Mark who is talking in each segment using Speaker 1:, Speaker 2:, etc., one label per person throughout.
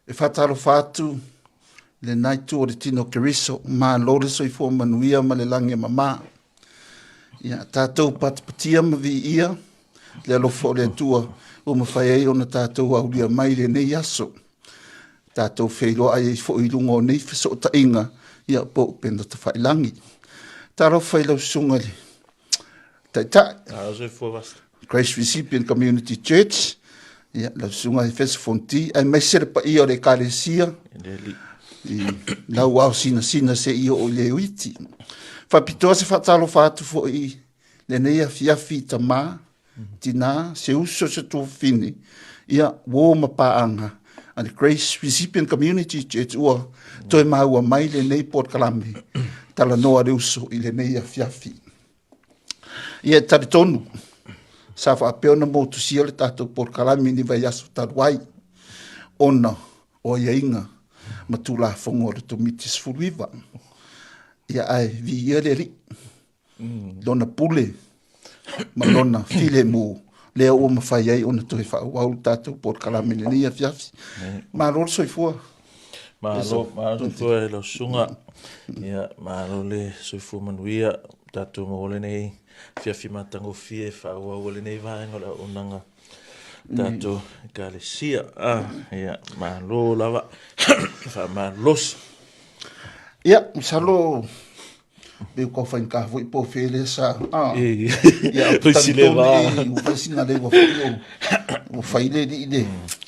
Speaker 1: E faatalofa atu i lena itu o le tino o Keriso, malo le soifua manuia ma le lagi e mama. Ia, tatou patipatia ma viia le alofa o le Atua ua mafai ai ona tatou aulia mai lenei aso. Tatou feiloai ai foi i luga o nei fesootaiga, ia po o upega tafailagi. Talofa i lau susuga i le Taitai. Grace Recipient Community Church, ia, lau susuga i Efeso Fonti, aemaise le paia o le Ekalesia i lau ao sinasina se i oo i le uiti. Faapitoa se faatalofa atu foi i lenei afiafi i tamā, tinā, se uso, se tuafafine, ia, uo ma paaga a le Grace Recipient Community Church ua toe maua mai lenei polokalame talanoa le uso i lenei afiafi. Ia e talitonu, sa faapea ona motusia le tatou polokalame i ni vaiaso talu ai, ona o aiaiga ma Tulafono a le Komiti 19. Ia ae viia le Alii, Lona pule ma Lona filemu, lea ua mafai ai ona toe faaauau le tatou polokalame i lenei afiafi. Malo le soifua.
Speaker 2: Malo, malo soifua i lau susuga. Ia, malo le soifua manuia. Tatou maua lenei afiafi matagofie e faaauau ai lenei vaega o le auaunaga tatou Ekalesia. Ah, ia, malo lava. Faamalosi.
Speaker 1: Ia, masalo Pe ua faigata foi po o fea lea sa... Ah, ia, ou te talitonu e ua fai sina leva foi o, ua fai le alii le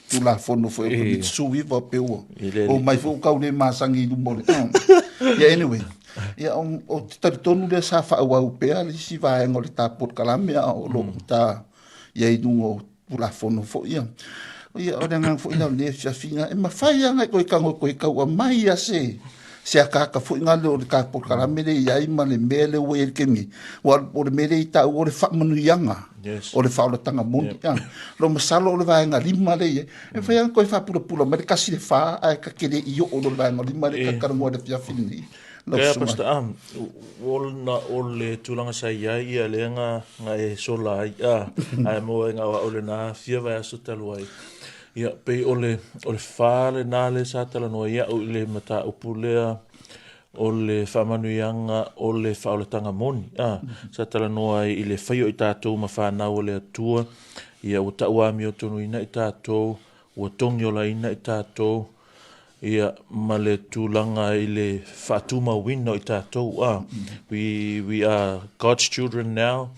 Speaker 1: Tulafono foi o Komiti 19 pe ua oo mai foi ua tau le masani i luma o le... Ia anyway, ia ou te talitonu lea sa faaauau pea le isi vaega o le ta polokalame a o lo o ta i ai i luga o Tulafono foi ia. Ia, o le agaga foi lea o lenei afiafiga, e mafai lava ona e toe tago e toe tau aumai lava se, se akaaka foi lea o le ta polokalame lea e i ai ma le mea lea ua i ai i le taimi nei. Aua o le mea lea e taua o le faamanuiaga o le faaolataga moni. Yeah. Lo masalo o le vaega lima lea e i ai. E mafai lava ona toe faapulapula mai le 1 i le 4 ae ta te le i oo loa i le vaega lima lea e talanoa i le afiafi lenei.
Speaker 2: Kaya Pastor Am, o na o le tulaga sa i ai ia lea nga nga e sola ai a ae mo e nga o le na fia vaiaso talu ai. Ia pei o le o le fa lena le sa talanoa ai au i le mataupu lea o le faamanuiaga o le faaolataga moni a sa talanoa ai i le fai o i tatou ma fanau a le Atua ia ua tauamiotonuina i tatou ua togiolaina i tatou Ia, ma le tulaga i le faatumauina o i tatou, a, we, we are God's children now,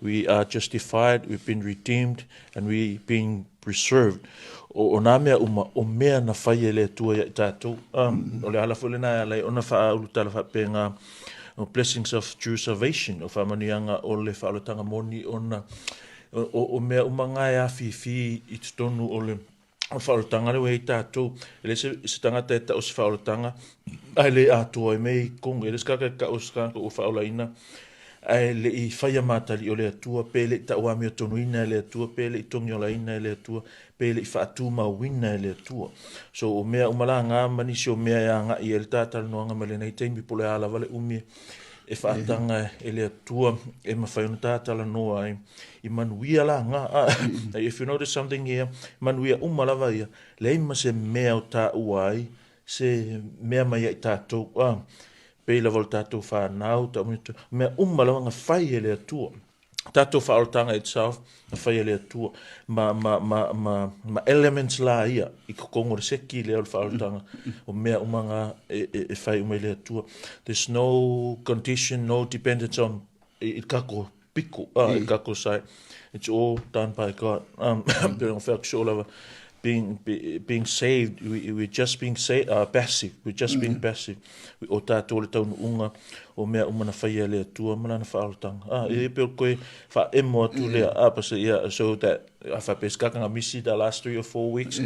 Speaker 2: we are justified, we've been redeemed, and we've been preserved. O, o nā mea uma, o mea na fai e le Atua ia i tatou. A, o le ala foi lena e ala ai ona faaulutala faapena, o blessings of true salvation, o faamanuiaga o le faaolataga moni ona o, o, o mea uma ngā e afifi i totonu o le o le faaolataga lea ua i ai tatou. E leai se, se tagata e tau se faaolataga ae le atoa ai mea i totonu. E leai se tagata e tau se tagata ua faaolaina ae le i faia matali'i o le Atua, pe le i tauamiotonuina e le Atua, pe le i togiolaina e le Atua, pe le i faatumauina e le Atua. So o mea uma la na ma nisi o mea e agai i ai le ta talanoaga mai lenei taimi, po o le a lava le umi e faataga e le Atua e mafai ona ta talanoa ai i manuia la nga. If you notice something here, manuia uma lava ia, leai ma se mea o taua ai se mea mai ia i tatou, pei lava o le tatou fanau, mea uma lava na fai e le Atua. Tatou faaolataga itself na fai e le Atua ma, ma, ma, ma, ma elements la ia i totonu o le seki lea o le faaolataga o mea uma nga e, e, e fai uma i le Atua. There's no condition, no dependence on i, i tatou piko, i tatou side. It's all done by God. Pei ona fai atu soo lava, being, be, being saved, we, we're just being sa passive, we're just being passive. O tatou le taunuuga o mea uma na faia e le Atua ma lana faaolataga. Ah, e pei o koe faaemo atu lea, ah, pasa, yeah, so that, a faapea se kaka nga misi the last 3 or 4 weeks,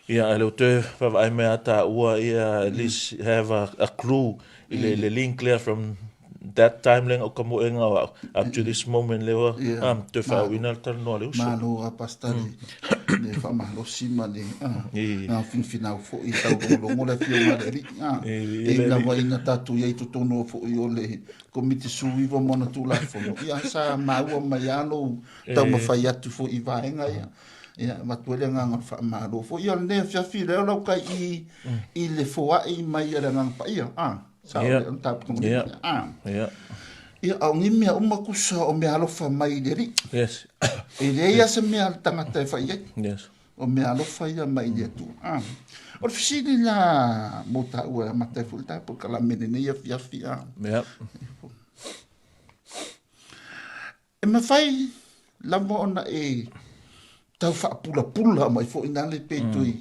Speaker 2: ia, ae le o toe vaavaai mai a taua, ia, at least have a clue i le, le link lea from that time lea na uka moenga o au up to this moment lea ua toe faauuina le talanoa a le uso.
Speaker 1: Malo a Pastor le faamalosi ma le finfinau foi taulogologo le afioga a le alii. E lava ina tatou i ai totonu foi o le Komiti 19 ma ona Tulafono, ia sa maua mai lava lou taumafai atu foi i vaega ia. Ia, avatu ai le agaga o le faamalo foi. Ia, o lenei afiafi lea o lau kai i, i le foai mai a le Agaga Paia. Ah, sao le mataupu tonu
Speaker 2: Yeah.
Speaker 1: Ah.
Speaker 2: Yeah.
Speaker 1: Ia, a o ni mea uma kusa o mea alofa mai i le Alii.
Speaker 2: Yes.
Speaker 1: E leai lava se mea a le tagata e fai ai.
Speaker 2: Yes.
Speaker 1: O mea alofa ia mai i le Atua. Ah. O le fesili la mo tāua e amata ai foi le tatou kalame i lenei afiafi. Ah.
Speaker 2: Yeah.
Speaker 1: E mafai lava ona e tau faapulapula mai foi na le pe toe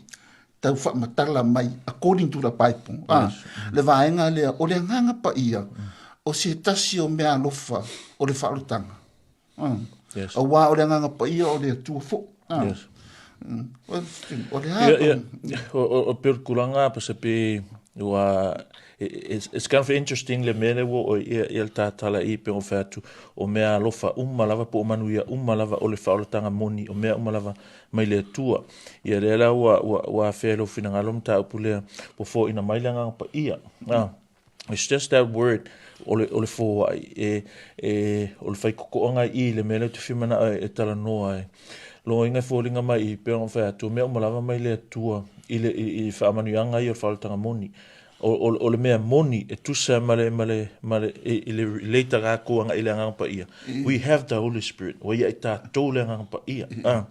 Speaker 1: tau faamatala mai according to the Bible. Ah, le vaega lea, o le agaga paia, o se tasi o mea alofa o le faaolataga. Ah.
Speaker 2: Yes.
Speaker 1: Auā o le agaga paia o le Atua foi. Ah.
Speaker 2: Yes.
Speaker 1: O le a?
Speaker 2: Ia, ia, o pei o le tulaga pa se pe ua it's, it's kind of interesting le mea lea ua oo ia, ia le tatala i pe o fai atu o mea alofa uma lava po o manuia uma lava o le faaolataga moni o mea uma lava mai le Atua. Ia lea la ua, ua, ua afea i lou finagalo mataupu lea ua foaina mai le Agaga Paia. Ah. It's just that word o le, o le foai, e, e, o le whaikokoanga i le mea lea te whimanaa e, e talanoa ai. Loinga e fōlinga mai i pea o whai atu, mea uma lava mai le Atua i le, i, i whaamanuianga i o le whaolatanga moni. O, o, o le mea moni e tusa ma le, ma le, ma le, i, i le leita rākō anga i le anganga paia. We have the Holy Spirit. Wa ia i tātou le anganga paia. Ah.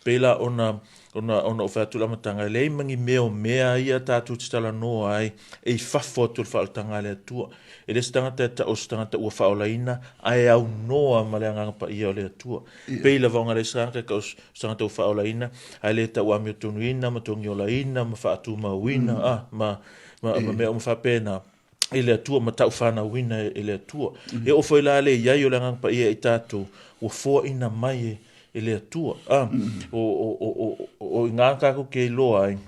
Speaker 2: Pēlā ona, Ona, ona o whai atu le amataga, e leai ma ni mea o mea ia tātou te talanoa ai, e i fafo atu o le faaolataga a le Atua. E le se tagata e tau o se tagata ua faaolaina, ae aunoa ma le Agaga Paia o le Atua. Pei lava ona leai se tagata e tau o se tagata ua faaolaina, ae le tau amiotonuina ma togiolaina ma faatumauina, a, ma, ma, ma mea uma faapena i le Atua, ma taufanauina e le Atua. E oo foi la le i ai o le Agaga Paia i tatou, ua foaina mai e, e le Atua. A, o, o, o, o, o i ngā tātou ke iloa ai,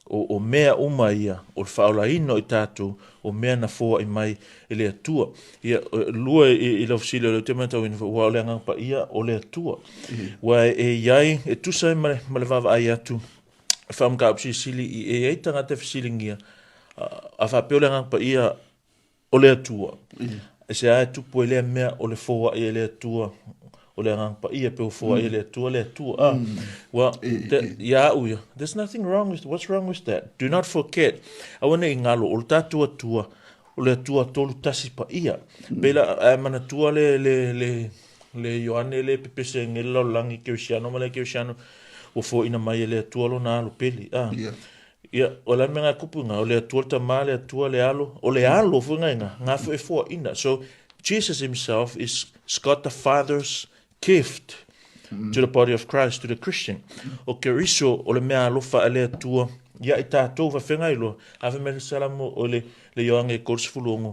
Speaker 2: o, o mea uma ia, o le faaolaina o i tātou, o mea na foai mai e le Atua. Ia, lua i, i lau fesili o lea ou te matauina foi, ua o le Agaga Paia o le Atua. Ua e, e iai, e tusa ai ma le, ma le vaavaai atu, whaamkaupu silisili i e iai tagata e fesiligia, a, a faapea o le Agaga Paia o le Atua. E se a e tupu ai lea mea o le foai e le Atua, o le Agaga Paia pe ua foai e le Atua le Atua. Ah, well, te, ia au ia, there's nothing wrong with, what's wrong with that? Do not forget, aua ne i ngalo, o le tatou Atua, o le Atua tolu tasi paia. Pei la, ae manatua le, le, le, le Ioane le pepese e le lalolagi kerisiano ma le kerisiano, ua foaina mai e le Atua lona alo pele. Ah.
Speaker 1: Yeah.
Speaker 2: Ia, o le a le mea ngā kupu ngā, o le Atua le Tama, le Atua le Alo, o le Alo foi ngā inga, ngā foi e foaina. So, Jesus himself is got the Father's gift to the body of Christ, to the Christian. O Keriso, o le mea alofa a le Atua, ia i tātou whawhenga i loa. A wha mea le Salamo o le, le Ioange e 36,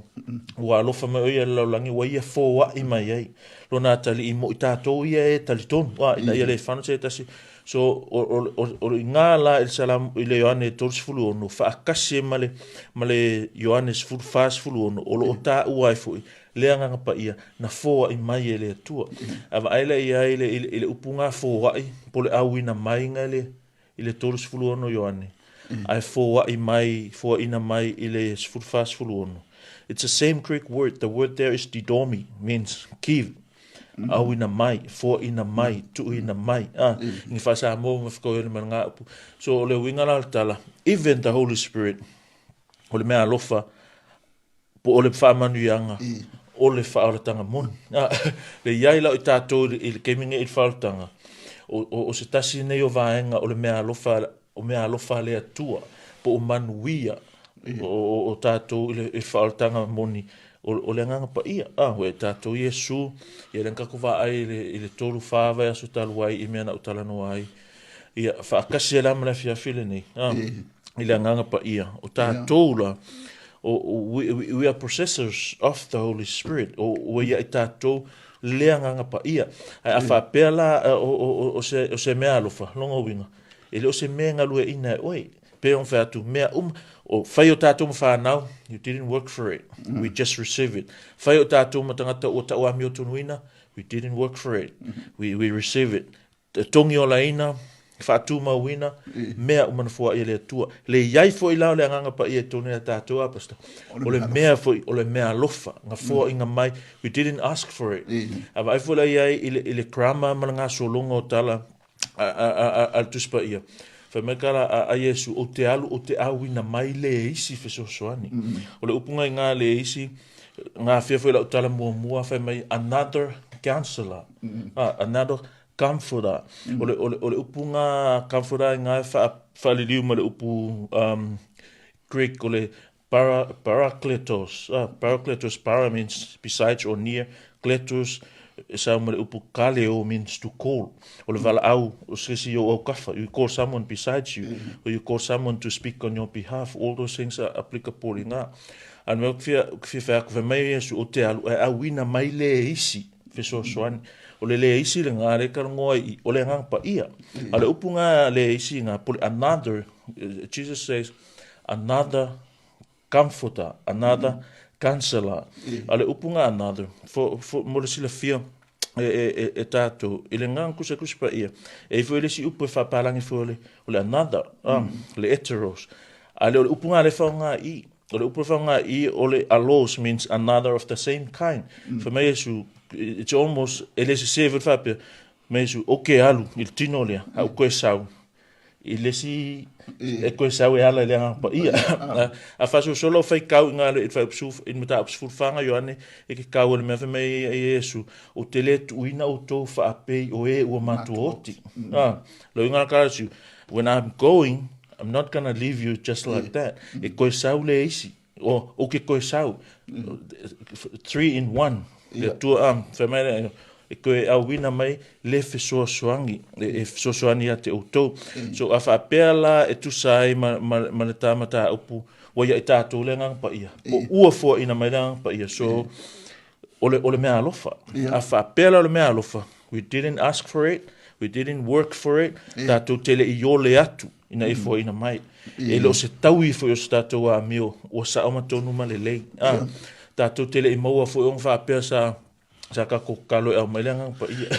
Speaker 2: ua alofa mai o ia le laulangi, ua ia foai mai ai. Lona atali i mo i tātou ia e talitonu, a, ina ia le whano se tasi, So, o, o, o, o i ngā la i le Salam, i le Ioane 36, whaakasi e ma le, ma le Ioane 46, o loo tāua ai foi, le Agaga Paia, na foai mai e le Atua. A vaai lea i ai i le, i le, i le upu ngā foai, po le auina mai nga le, i le 36 Ioane, ae foai mai, foaina mai i le 46. It's the same Greek word, the word there is didomi, means give. Auina mai, foaina mai, tuuina mai, a, i wha-Samoa ma whakauele ma ngā upu. So, o le uiga la o le tala, even the Holy Spirit, o le mea alofa, po o le whaamanuianga, o le whaolatanga moni. A, le iai la o i tātou i le taimi nei i le whaolatanga, o, o, o se tasi nei o vaega o le mea alofa, o mea alofa a le Atua, po o manuia, o, o, o tātou i le, i le whaolatanga moni, O, o le Agaga Paia, a, ua e tātou Iesū, ia le kako vaai i le, i le tolu whā vaiaso talu ai i mea na utalanoa ai. Ia, whaakasi e la ma le afiafi lenei, a, i le Agaga Paia. O tātou la, o, o, we, we, we are possessors of the Holy Spirit, o, ua ia i tātou le Agaga Paia. Ae a whapea la, o, o, o, o, se, o se mea alofa, longa uiga, e le o se mea e galueaiina e oe, Pei ona fai atu, mea uma, o whai o tātou ma whānau, you didn't work for it, we just receive it. Whai o tātou ma tangata ua tau amio tonuina, we didn't work for it, we receive it. Tongi o laina, whaatumauina, mea uma na foai e le Atua. Le iai foi la o le Agaga Paia e tonu ia tātou, a Pastor. O le mea foi, o le mea alofa, nga foaiga mai, we didn't ask for it. A vaai foi la iai i le, i le grammar ma le ngasologa o tala, a, a, a, a, a le Tusi Paia, fai mai ka la a, a Iesu, ou te alu, ou te auina mai le isi fesoasoani. O le upu ngai ngā le isi, ngā fia foi lau tala muamua, fai mai another counselor, another comforter. O le, o le, o le upu ngā comforter i ngā e wha, whaaliliu ma le upu um, Greek, o le Para, parakletos, ah, parakletos, para means besides or near, kletos, e sao ma le upu kaleo means to call. O le valaau, o se isi o aukafa, you call someone besides you, or you call someone to speak on your behalf, all those things are applicable i ngā. A mea fia, fia whai aku, whai mai Iesu o te alu, e auina mai le isi fesoasoani. O le le isi le ngā le karangoa i, o le ngā pa ia. A le upu ngā le isi ngā, poli another, Jesus says, another comforter, another counselor. A le upu ngā another, for, for, mo le silafia e, e, e, e tātou, i le ngā kusa kusa pa ia, e ifo i le si upu e whapalangi fo le, o le another, le eteros. A le o le upu ngā le whao ngā i, o le upu e whao ngā i, o le alos means another of the same kind. Mm. Wha mai Yesu, it's almost, e le se se whapea, mai Yesu, o ke alu, i le tino lea, au koe sau, i le isi e koe sau e ala i le Agaga Paia. A faasolosolo o faikau i ngā i le whai i le mataupu 14 nga Ioane e ke kau o le mea whai mai e Iesu, o te le tuuina o tō whaapei o e ua mātua oti. Ah, lo inga ka atu, when I'm going, I'm not gonna leave you just like that. E koe sau le isi. O, o ke koe sau. 3 in 1. Le tua, um, whai mai le, e koe auina mai le fesoasoani, e, e fesoasoani ia te outou. So a whaapea la e tusa ai ma, ma, ma le tāmata upu, wa ia i tātou le nganga pa ia. Po ua fua ina mai le nganga pa ia. So, o le, o le mea alofa. A whaapea la o le mea alofa, we didn't ask for it, we didn't work for it, tātou tele i ole atu. ina ia foaiina mai. E le o se taui foi o se tatou amio ua sao ma tonu ma lelei. A, tatou te le i maua foi ona faapea sa sa kako kalo e au mai le agaga paia.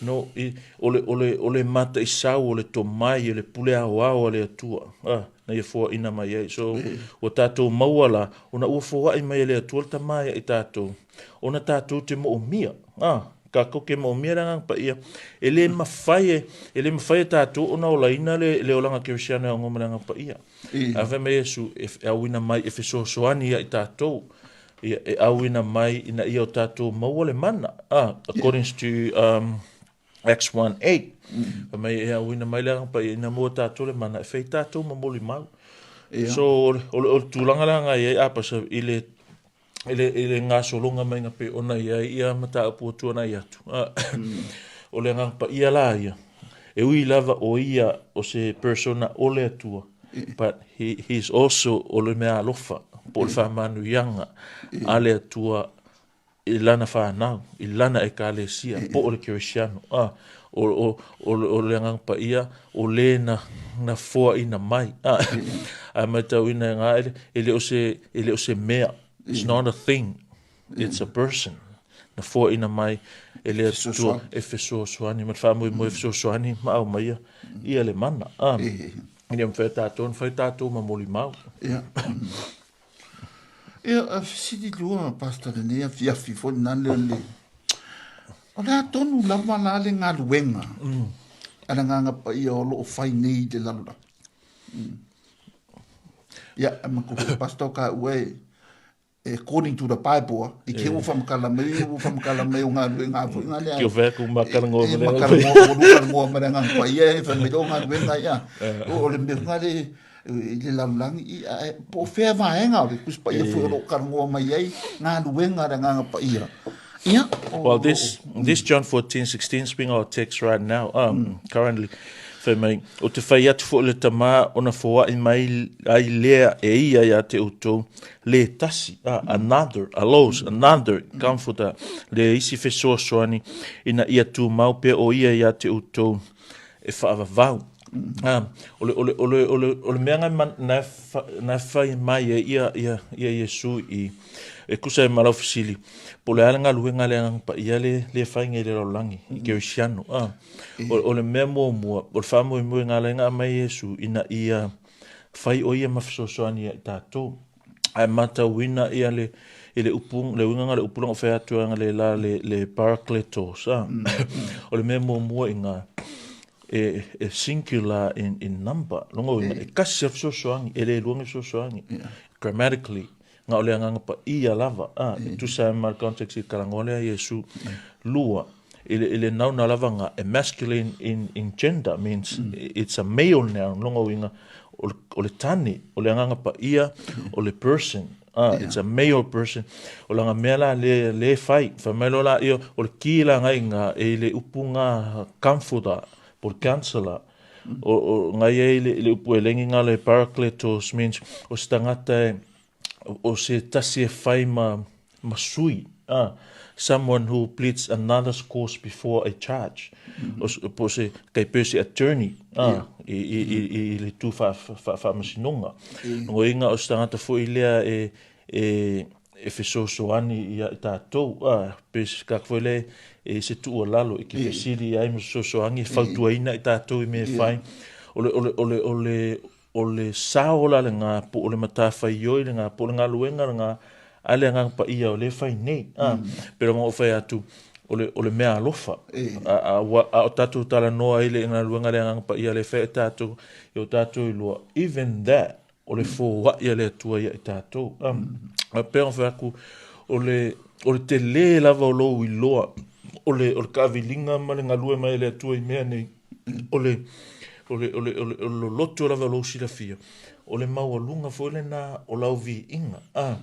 Speaker 2: No, i, o le, o le, o le mataisau, o le tomai, o le pule aoao a le Atua, a, na ia foaiina mai ai. So, ua tatou maua la, ona ua foai mai e le Atua le Tama ia i tatou, ona tatou te moomia, a, Kākou ke moomia le Agaga Paia, e le mawhai e, e le mawhai e tātou ona olaina le, le olanga Kerisiano e aonga ma le Agaga Paia. A whai mai Iesu e, e auina mai e fesoasoani ia i tātou, ia, e auina mai ina ia o tātou maua le mana. Ah, according to um, Acts 1:8. Whai mai e auina mai le Agaga Paia ina mua tātou le mana, e whai tātou mamoli mau. Yeah. So, o le, o le, o le tūlanga la ngai ai apasa i le i le, i le gasologa mai pei ona i ai ia mataupu o tuanai atu. O le Agaga Paia la ia, e ui lava o ia o se persona o le Atua, but he, he is also o le mea alofa, po o le faamanuiaga a le Atua i lana whanau, i lana ekalesia, po o le Kerisiano. Ah, o, o, o, o le Agaga Paia, o le na, na foaina mai. A, a matauina e ngā ele, e le o se, e le o se mea. It's not a thing, it's a person. Na foaina mai e le Atua e fesoasoani, ma le faamoemoe e fesoasoani ma aumaia ia le mana. A, e le mawhai tātou, na whai tātou ma molimau.
Speaker 1: Ia. Ia, a fesili lua, Pastor, lenei afiafi foi lena le, le, o le a tonu lava la le galuega a le Agaga Paia o lo o fai nei i le lalolagi. Ia, e manatua foi, Pastor, ka ua e, according to the Bible, i te ua whamakala mai, ua whamakala mai o galuega foi ngā lea.
Speaker 2: Kia whea ku makarangoa
Speaker 1: ma le Makarangoa, ua lukarangoa ma le Agaga Paia, e whai mai o galuega ia. O le mea ngā le, i le lalolagi, po o fea vaega o le Tusi Paia foi o lo o talanoa mai ai galuega a le Agaga Paia. Ia,
Speaker 2: o, Well, this, this John 14, 16 is being our text right now, currently. Fai mai, o te whai atu fo le tamā ona foai mai ai lea e ia ia te outou, le tasi, ah, another, alos, another, comforter, le isi fesoasoani, ina ia tūmau pea o ia ia te outou e whaavavau. Ah, o le, o le, o le, o le, o le mea ngai man, na, fa, na whai mai e ia, ia, ia Iesu i, e kusa e malau fisili, po le ale galuega le agaga paia le, le whai ngai le lalolagi, i Kerisiano. Ah, o, o le mea muamua, o le faamoemoe ngā lainga a mai Iesu ina ia whai o ia ma fesoasoani ia i tātou. Ae matauina ia le, i le upu, le uiga nga le upu langa o whai atu anga le la le, le parakletos. Ah. o le mea muamua i ngā, e, e singular in, in number. Longa uiga, e kasi a fesoasoani, e le lua ni fesoasoani. Grammatically, na o le agaga paia lava, a, e tusa ai ma le context i le talanoa lea a Iesu. Lua, i le, i le nauna lava nga, e masculine in, in gender means it's a male noun, longa uiga, o le, o le tane, o le agaga paia, o le person, a, it's a male person. O langa mea la le, le fai, fai mai loa la ia, o le ki la ngai nga, e i le upu nga comforter, po le counselor, O, o ngai ai le, le upu e lengi nga le parakletos means o se tangata e, o se tasi e whai ma, ma sui. Ah, someone who pleads another's cause before a charge. Mm -hmm. O, po se, kei pe se attorney, ah, yeah. i, i, i, i, i le tū wha, wha, wha, wha Yeah. Ngo inga o se tangata fo i lea e, e, e fesoasoani ia i tatou, a, pe se kak foi le e se tuualalo e ke fesili ai ma fesoasoani e fautuaina i tatou i mea e fai. O le, o le, o le, o le, o le sao la lena, po o le matafaioi lena, po o le galuega lena a le Agaga Paia o lea e fai nei, a, pei lava ona ou fai atu, o le, o le mea alofa. A, a, ua, a o tatou talanoa ai le galuega a le Agaga Paia lea e fai e tatou, i o tatou iloa, even that, o le foai a le Atua ia i tatou. A pei ona fai atu, o le, o le tele lava o lou iloa, o le, o le taaviliga ma le galue mai a le Atua i mea nei, o le, o le, o le, o le, o le loloto lava o lou silafia, o le maualuga foi lena o lau viiga. A,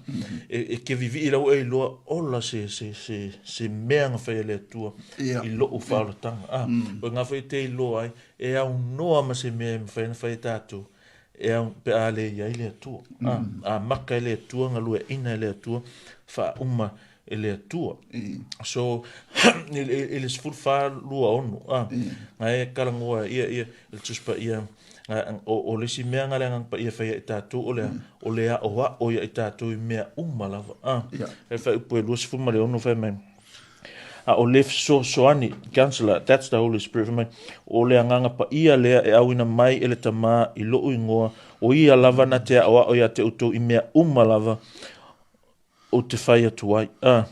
Speaker 2: e, e ke vivii lau e iloa, ola se, se, se, se mea na fai e le Atua i lou faaolataga. A, o lena foi e te iloa ai, e aunoa ma se mea e mafai ona fai e tatou, E au, pe a le i ai le Atua. A, a maka e le Atua, galueaina e le Atua, faauma e le Atua. So, i, i, i le 14 26, a, na e talanoa ia, ia, le Tusi Paia, na, o, o le isi mea na le Agaga Paia e fai ai i tatou, o le a, o le aoao ia i tatou i mea uma lava. A, e faaiupu e 26 fai mai, A o le fesoasoani, counselor, that's the Holy Spirit, fai mai, o le Agaga Paia lea e auina mai e le Tama i lou igoa, o ia lava na te aoao ia te outou i mea uma lava ou te fai atu ai. Ah,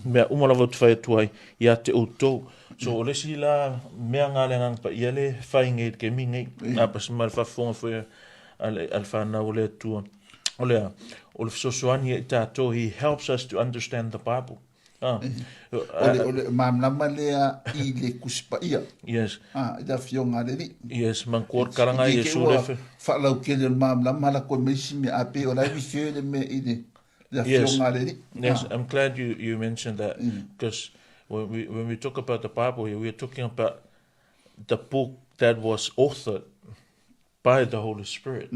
Speaker 2: mea uma lava ou te fai atu ai ia te outou. So, o le isi la mea nga le Agaga Paia le fai nei i le kemi nei. A pasi ma le faafofoga foi a le, a le whanau o le Atua. O le a, o le fesoasoani ia i tatou, he helps us to understand the Bible. Ah.
Speaker 1: O le, o le malamalama lea i le Tusi Paia.
Speaker 2: Yes.
Speaker 1: Ah, i le afioga a le Alii.
Speaker 2: Yes, man kuor karanga i Iesu le fe.
Speaker 1: Faalautele o le malamalama ala koe mai isi mea, a pei o la e refer le mea i le, le afioga a le Alii.
Speaker 2: Yes, ah. I'm glad you, you mentioned that because when we, when we talk about the Bible here, we are talking about the book that was authored by the Holy Spirit.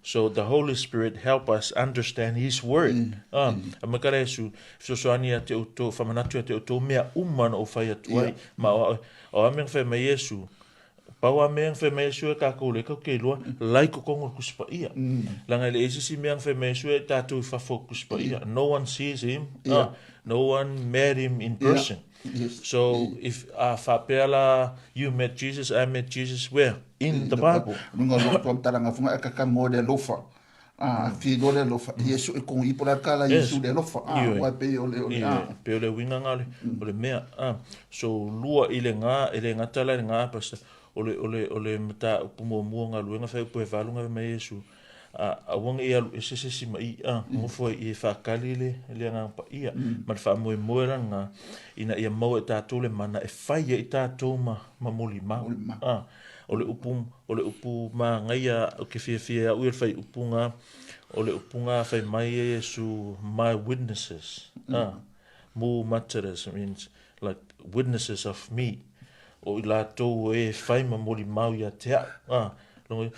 Speaker 2: So the Holy Spirit help us understand His word. Ah, a me kare Iesu, fesoasoani ia te outou, whamanatu ia te outou, mea uma na o whai atu ai. Ma o, o a mea whai mai Iesu, pau a mea whai mai Iesu e kākou le kau ke iloa, lai kokongo le Tusi Paia. Langa i le isi mea whai mai Iesu e tātou i fafo o le Tusi Paia. No one sees him. Ah, no one met him in person.
Speaker 1: Yes.
Speaker 2: So if a faapea la, you met Jesus, I met Jesus, where? In the Bible.
Speaker 1: Lunga lo tuam taranga funga e kaka ngo le alofa. Ah, fi lo le alofa. Yesu e kong ipo la kala Yesu le alofa. Ah, wa pe o le o le.
Speaker 2: Ah. Pe o le winga nga le o le mea. Ah, so lua i le nga e le ngata la le nga pastor. O le o le o le mata upu muamua galuega fai upu e valu nga mai Yesu. A, aua ne i alu ese se isi ma i, a, nofo ai i e faakali le, le Agaga Paia, ma le faamoemoe la lena, ina ia maua e tatou le mana e fai ai tatou ma, ma molimau. A, o le upu, o le upu magaia ou te fiafia au ia le faaiupu na, o le upu na fai mai e Iesu, my witnesses, a, mu martyrs means like witnesses of me, o i latou e whai ma molimau ia te au. Ah, longo,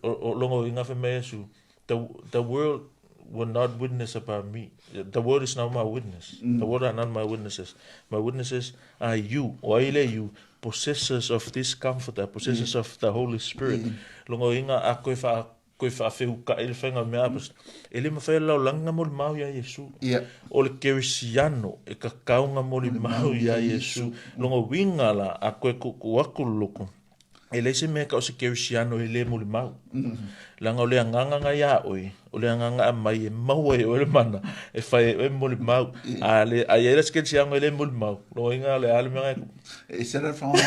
Speaker 2: o, longo i ngā whai mai Iesu, the, the world will not witness about me. The world is not my witness. The world are not my witnesses. My witnesses are you, o ai le you, possessors of this comforter, possessors of the Holy Spirit. Longo i ngā a koe wha Koe whaawheukaʻi le whainga mea mm. E le mawhai lau langa mo le mau ia Iesu.
Speaker 1: Yeah.
Speaker 2: O le kerisiano e kakaunga mo le mau ia Iesu. Longo winga la a koe kuku aku loko. E le se mea ka o se kerisiano e le mo le mau. Langa o le anganga nga ia oe, o le anganga a mai e maua e oe le mana, e whai e oe mo le mau. A le, a ia se kerisiano e le mo le mau. Longo inga le ale mea
Speaker 1: E se le whango.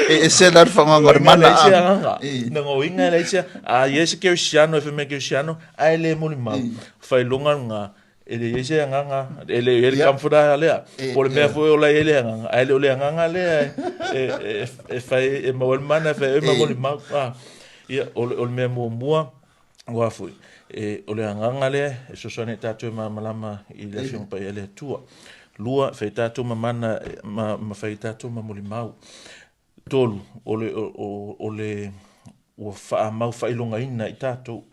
Speaker 1: E ese la le faagaga o le mana.
Speaker 2: E leai se agaga. Lona uiga e leai se, a i ai se kerisiano e fai mai kerisiano, ae le molimau. Faailoga lena, e leai se agaga, e le i ai le comforter lea. Po o le mea foi o la e i ai le agaga, ae le o le agaga lea e fai e maua ai le mana e fai ai ma molimau. Ia, o le mea muamua, aua foi, o le agaga lea e fesoasoani ai tatou e malamalama i le Afioga Paia a le Atua. Lua, e fai tatou ma mana ma fai tatou ma molimau. 3, o le, o, o le ua faamau faailogaina i tatou,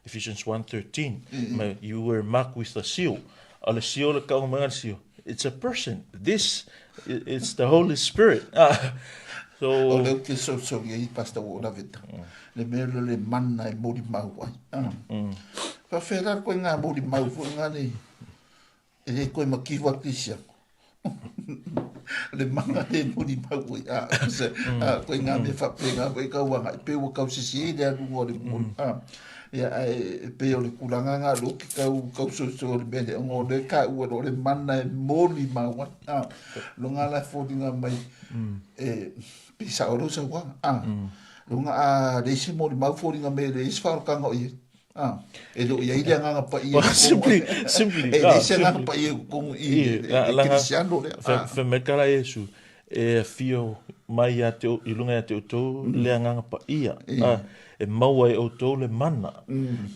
Speaker 2: Ephesians 1:13, mm. You were marked with a seal. O le seal, le kauga mai le seal. It's a person. This, it's the Holy Spirit.
Speaker 1: So, o le ke so so i pastor o la vita. Le mea le le mana e mori mau ai. Fa fera ko ngā mori mau fo ngā le E le koe makiwa Krisia. Le mana le moni mau ai. A, se, a, koe ngā mea whapenga, koe kauanga, e pe ua kau sisi e le aluga o le moni. A, ia, a, e pe o le kulanga ngā lo ki kau, kau so so o le mea le ongo le ka ua lo le mana e moni mau ai. A, lo ngā la fōringa mai, e, pe sa o lo sa ua. A, lo ngā a, le isi moni mau fōringa me le isi whaorokanga o ie. Ah, e le o i ai le agaga paia i totonu.
Speaker 2: Simply, simply.
Speaker 1: E leai se agaga paia i totonu i le kerisiano lea.
Speaker 2: Fai mai ka la Iesu, e afio mai ia te, i lunga ia te outou le agaga paia. E maua e outou le mana.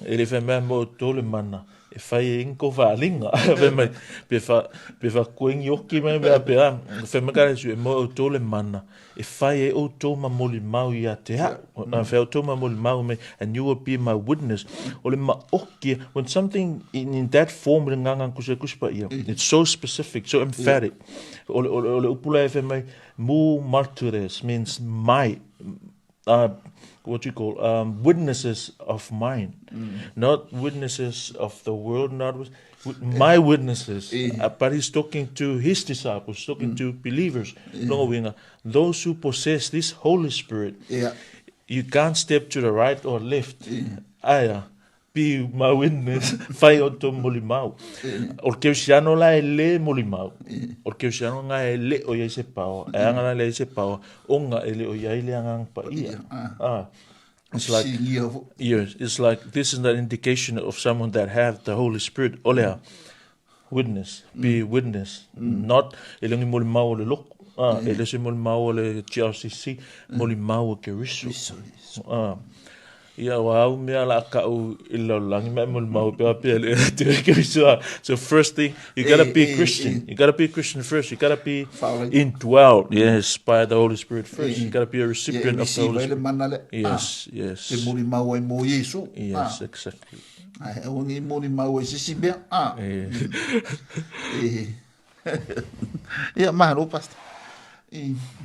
Speaker 2: E le fai mea maua e outou le mana, e fai ai ni kou faaaliga. Fai mai, pe fa, pe fa koe ni oki mai mea pe a. Fai mai ka la Iesu, e maua e outou le mana, E whai e outou ma molimau ia te au. Whai outou ma molimau me, and you will be my witness. O le maoki, when something in that form le nganga kusa kusa pa ia, it's so specific, so emphatic. O le, o le, o le upu la e whai mai, mu martyres means my, what you call, witnesses of mine. Not witnesses of the world, not my witnesses. But he's talking to his disciples, talking to believers. Lona uiga, those who possess this Holy Spirit, you can't step to the right or left. Aia, be my witness, fai outou molimau. O le kerisiano la e le molimau. O le kerisiano nga e le o i ai se power. E aga la le ai se power, ona e le o i ai le agaga paia. It's like, yes, it's like this is an indication of someone that have the Holy Spirit. O lea, witness, be witness, not e le molimau o le loko, e le se molimau o le GRCC, molimau o Keriso. Ia, ua au mea la kau i le lalolagi ma e molimau pea pea le te Keriso. So first thing, you gotta be a Christian. You gotta be a Christian first. You gotta be indwelled, yes, by the Holy Spirit first. You gotta be a recipient of the Holy Spirit. Yes, yes.
Speaker 1: Te molimau ai mō Iesu.
Speaker 2: Yes, exactly.
Speaker 1: Ai, aua nei molimau ai se isi mea. Ia, malo, Pastor.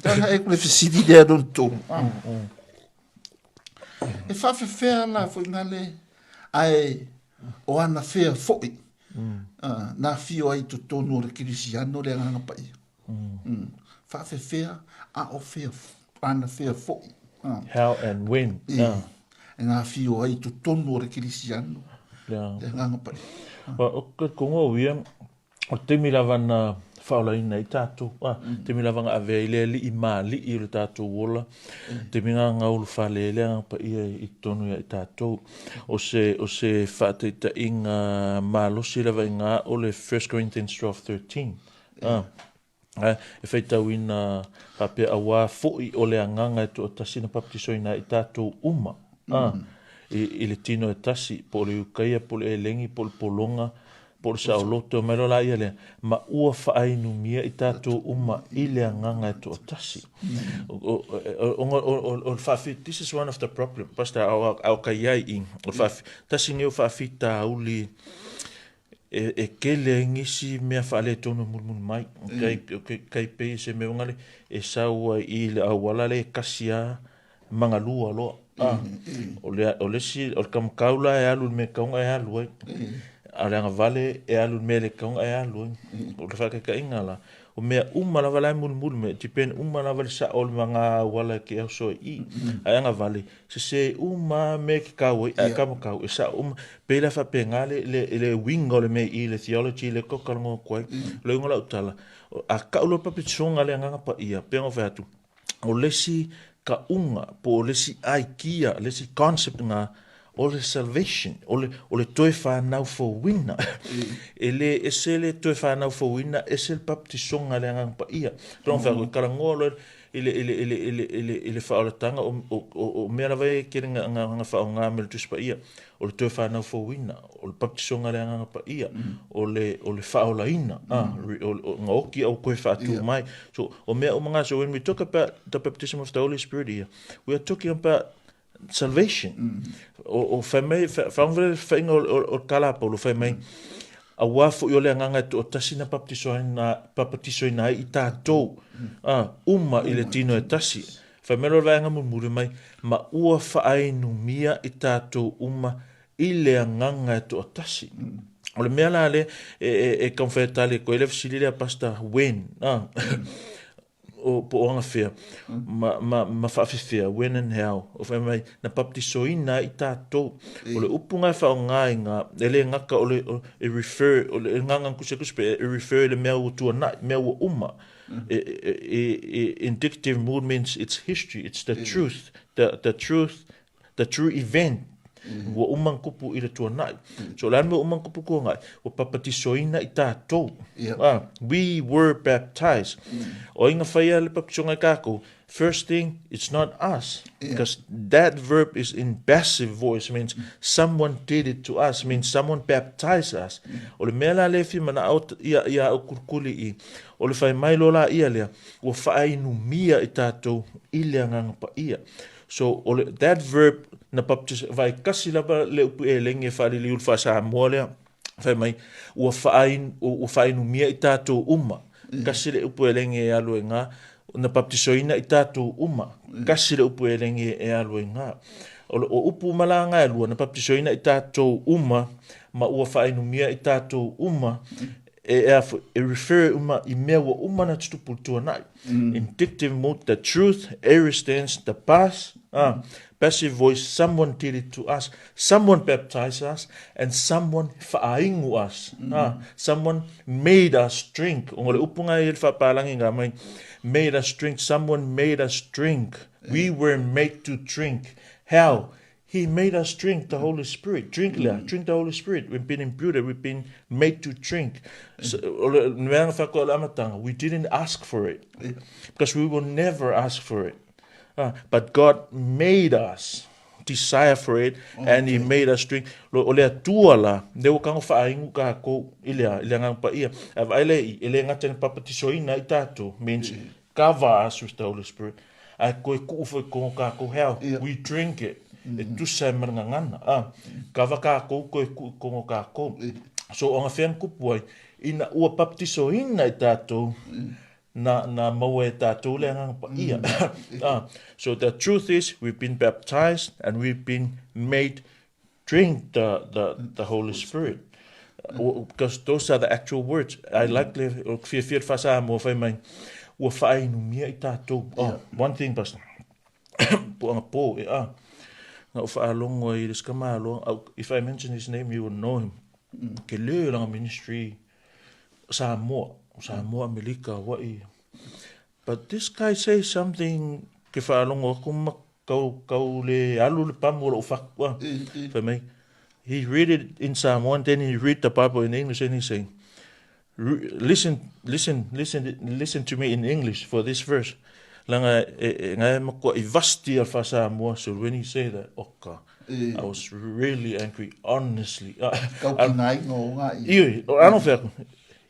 Speaker 1: Tana e kule fesili lea lona tolu. E faafefea la foi nga le ae o ana fea foi na afio ai i totonu o le kerisiano le Agaga Paia. Faafefea a o fea ana fea foi.
Speaker 2: How and when.
Speaker 1: E na afio ai i totonu o le kerisiano le Agaga Paia.
Speaker 2: O ke kongo o ia, O le taimi lava na faaolaina ai tatou, a, taimi lava na ave ai le alii ma alii o le tatou ola, taimi na na ulufale ai le Agaga Paia i totonu ia i tatou. O se, o se faataitaiga malosi lava i na o le 1 Corinthians 12:13. A, a, e faitauina faapea, auā foi o le Agaga e toatasi na papatisoina ai i tatou uma, a, i, i le tino e tasi, po o le Iukaia, po o le Elegi, po o le Pologa, Po o le saoloto mai loa laia lea, ma ua faainumia i tatou uma i le agaga e toatasi. O le faafi, this is one of the problem, Pastor, a o ka iai i, o le faafi, tasi nei o faafitauli e kele ai nisi mea faaletonu e mulimuli mai. Kai, kai pei se mea ngale, e sau ai i le auala le e kasi a, magalua loa. A, o le, o le isi, o le kamakau la e alu i le mea kauga e alu ai. A o le agavale e alu i le mea le kauga e alu ai. O le faakaikaiga la, o mea uma lava la e mulimuli mai, depend uma lava le sao o le maga auala e ke oso ai i. Ae agavale, sese uma mea e ke kau ai, ae kamakau, e sao uma. Pei la faapena le, le, le uiga o le mea i le theology le ko talanoa atu ai. O le uiga o lau tala, a kau loa le papetisoga a le Agaga Paia, pei ona ou fai atu, o le isi kauga po o le isi idea, le isi concept na o le salvation, o le, o le toe fanau fouina. E le ese le toe fanau fouina, ese le baptisoga le Agaga Paia. Pe mm. -hmm. Talanoa loa i le, i le, i le, i le, i le, i le faaolataga o, o, o, o mea lava e tele nga, nga, nga faaaoga me le Tusi Paia, o le toe fanau fouina, o le baptisoga le Agaga Paia, o le, o le faaolaina, ah, o, o, nga oki au koe faatu mai. So, o mea uma nga, so when we talk about the baptism of the Holy Spirit here, we are talking about salvation. O, o fai mai, whaongwere le whainga o, o, o kala Paulo, fai mai, auā foi o le agaga e toatasi na baptisoina, baptisoina ai i tātou, ah, uma i le tino e tasi. Fai mai loa le vaega mulimuli mai, ma ua faainumia i tātou uma i le agaga e toatasi. O le mea la le, e, e, e taumafai e tali atu ai le fesili lea, Pastor, when? Ah. O, po o agafea, ma, ma, ma faafefea, when and how. O fai mai, na baptisoina ai i tātou. O le upu nga e faaaoga i nga, e le gata o le, o, e refer, o le agaga kusekusi pe, e refer i le mea ua tuanai, mea ua uma. E, e, e, e, indicative mood means it's history, it's the truth, the, the truth the true event, ua uma na tupu i le tuanai. So o le a le mea ua uma na tupu i le tuanai? Ua papatisoina i tātou. Ah, we were baptized. O ai na whaia le baptisoga i kākou? First thing, it's not us. Because that verb is in passive voice, means someone did it to us, means someone baptized us. O le mea la lea e fia manao ia, ia au kulikuli i, o le whai mai loa la ia lea, ua whaainumia i tātou i le agaga paia. So o le that verb na baptise vai kasi lava le upu elegi e faaliliu le faa-Samoa lea fai mai ua faain ua faainumia i tatou uma kasi le upu elegi e alu ai gā na baptisoina i tatou uma kasi le upu elegi e alu ai gā. O le o upu uma la gā e lua na baptisoina i tatou uma ma ua faainumia i tatou uma e, e, e refer uma i mea ua uma na tutupu i le tuanai. Indicative mode, the truth, aorist tense, the past, ah, passive voice, someone did it to us, someone baptized us, and someone whaaingu us. Ah, someone made us drink. O le upu ngai le whapalangi ngā mai, made us drink, someone made us drink. We were made to drink. How? He made us drink the Holy Spirit. Drink lea, drink the Holy Spirit. We've been imbued, we've been made to drink. So, o le mea na whakua le amatanga, we didn't ask for it. Because we will never ask for it. But God made us desire for it and He made us drink. Lo, o le Atua la, le ua kago whaaingu kākou i le, i le agaga paia. A vaai le i, e le gata ina papatisoina i tātou, means cover us with the Holy Spirit. Ae koe kuu foi kongo kākou how we drink it. E tusa e ma le gagana. Ah, kava kākou koe kuu kongo kākou. So o agafea na kupu ai, ina ua baptisoina i tātou, na, na maua e tātou le agaga paia. Ah, so the truth is, we've been baptized and we've been made drink the, the, the Holy Spirit. Because those are the actual words. I like le, o fiafia le faa-Samoa fai mai, ua faainumia i tātou. Oh, one thing, Pastor. Puanga pō, e a. Na o faalogo ai i le isi tamāloa, if I mention his name, you will know him. Ke le langa ministry Samoa, Samoa, Amerika, Hawaii. But this guy say something ke faalogo aku ma kau, kau le alu le pamu o lou fatu a. Fai mai, he read it in Samoan, then he read the Bible in English and he say, listen, listen, listen, listen to me in English for this verse. Langa e, e ngai makoa i vasti al fa-Samoa, so when he say that, oka, I was really angry, honestly.
Speaker 1: Kau ki ngai ngo nga
Speaker 2: i. Ioi, ano whea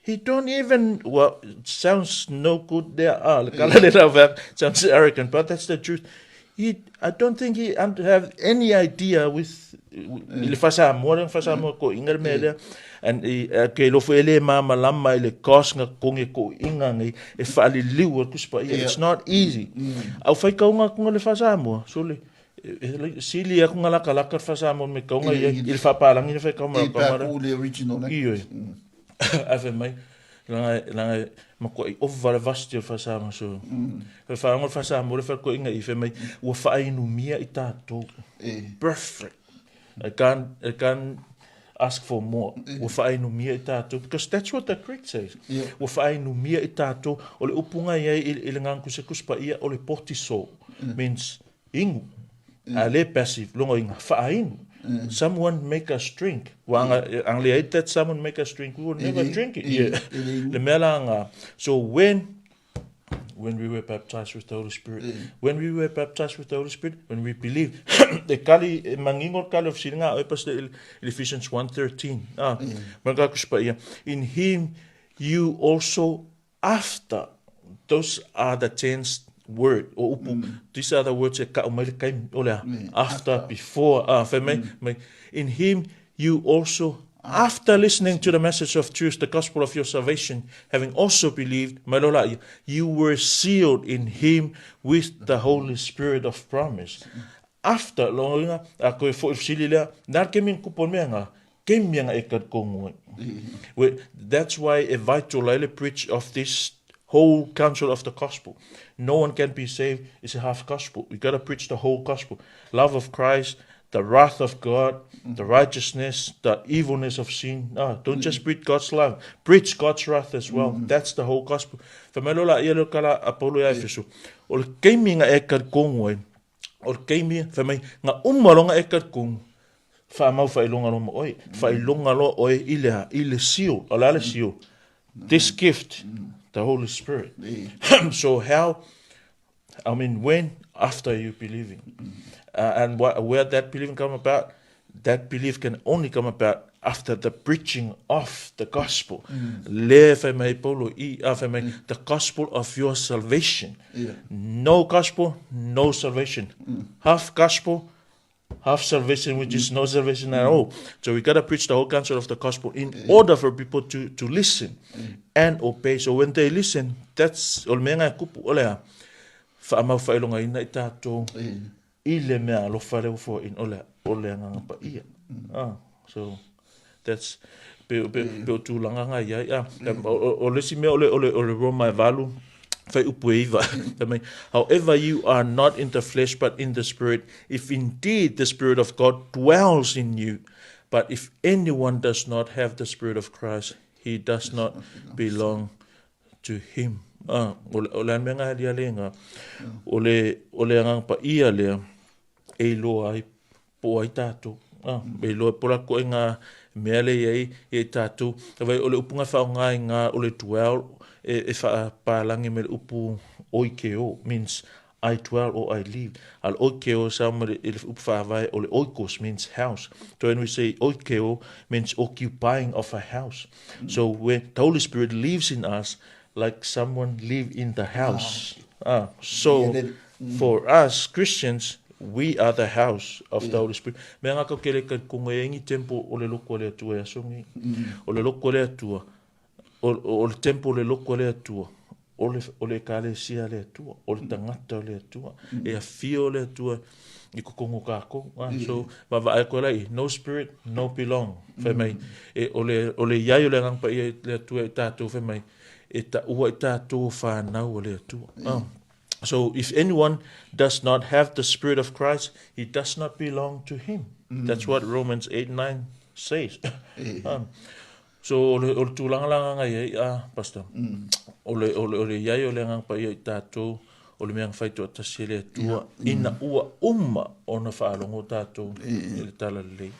Speaker 2: He don't even, well, it sounds no good there, ah, le kala le lau whea, sounds arrogant, but that's the truth. He, I don't think he have any idea with, i le fa-Samoa, le fa-Samoa ko inga le mea lea, and i, ke lofo e le māmalama i le cost nga konge ko inga ngai, e whaaliliu a kusipa ia, it's not easy. Au whai kaunga kunga le fa-Samoa, so le, sili aku nga laka laka le fa-Samoa me kaunga ia, i le whaapalangi le whai kaunga.
Speaker 1: I pā ku le original, ne?
Speaker 2: Ioi. Ae fai mai, langa, langa, makuai ova le vasti o le fa-Samoa, so, mm. Whaango le fa-Samoa le whakoinga i fai mai, ua whaainumia i tātou. Perfect. I can't, I can't, ask for more. Ua faainumia i tatou, because that's what the Greek says. Ua faainumia i tatou, o le upu nga i ai i le agaga Tusi Tusi Paia, o le potiso, means inu. A le passive, logo inga, faainu. Someone make us drink. Ua anga, anga le ai that someone make us drink, we will never drink it. Yeah. Le mea la nga. So when when we were baptized with the Holy Spirit. When we were baptized with the Holy Spirit, when we believe. E kali, e mangingo le kali o fisilinga a oe pastor i Ephesians 1:13. Ah, ma ka kusipa ia. In him you also after. Those are the tense word o upu. These are the words e kau mai le kaimi o le a. After, before, ah, fai mai, mai. In him you also After listening to the message of truth, the gospel of your salvation, having also believed, mai loa laia, you were sealed in him with the Holy Spirit of promise. After, lona uiga, a koe foʻi fesili lea, na le kemi na kupu o le mea nga, kemi anga e kalikongu ai. We, that's why e vital ai le preach of this whole counsel of the gospel. No one can be saved, it's a half gospel. You gotta preach the whole gospel. Love of Christ, the wrath of God, the righteousness, the evilness of sin. No, don't just preach God's love. Preach God's wrath as well. That's the whole gospel. Fai mai loa laia leo kala a Paulo ia Efeso. O le keimi nga e kalikongu ai. O le keimi, fai mai, nga uma loa nga e kalikongu. Whaamau whailonga loa ma oe. Whailonga loa oe i le a, i le seal. O le a le seal? This gift, the Holy Spirit. So how, I mean, when? After you believing. And where that believing come about? That belief can only come about after the preaching of the gospel. Le fai mai Paulo i, a fai mai, the gospel of your salvation. No gospel, no salvation. Half gospel, half salvation, which is no salvation at all. So we gotta preach the whole counsel of the gospel in order for people to listen and obey. So when they listen, that's o le mea nga e kupu o le a whaamau whailongaina i tātou i le mea alofa le ufo in o le o le agaga paia. Ah, so that's pe pe pe o tūlanga nga iai. Ah, o le isi mea o le o le o le Roma e valu fai upu e iva. Fai mai, however you are not in the flesh but in the spirit, if indeed the spirit of God dwells in you. But if anyone does not have the spirit of Christ, he does not belong to him. Ah, o le, o le mea nga lia le nga, o le, o le agaga paia lea, e iloa ai po o ai tātou. Ah, e iloa po la koe ngā mea le i ai i ai tātou. Wai, o le upu ngā whaonga i ngā o le dwell, e, e whaapālangi me le upu oikeo, means I dwell or I live. A le oikeo sa me le, le upu whaavae o le oikos means house. So when we say oikeo means occupying of a house. So when the Holy Spirit lives in us, like someone live in the house. Ah, so for us Christians, we are the house of the Holy Spirit. Mea ngā kau kele kai kongo e ingi tempo o le loko le atua e asongi. O le loko le atua, o, o le tempo o le loko le atua, o le, o le ekalesia le atua, o le tangata o le atua, e awhio le atua i kokongo kākou. Ah, so, vaavaai koe lai, no spirit, no belong. Fai mai, e, o le, o le iai o le agaga paia i le Atua i tātou, fai mai, e taua i tātou o whānau o le Atua. Ah. So, if anyone does not have the spirit of Christ, he does not belong to him. That's what Romans 8, 9 says. Ah. So, o le, o le tulaga la agaga i ai, ah, Pastor, o le, o le, o le iai o le agaga paia i tātou, o le mea na whai toatasi e le Atua, ina ua uma ona faalogo tātou i le Talalelei.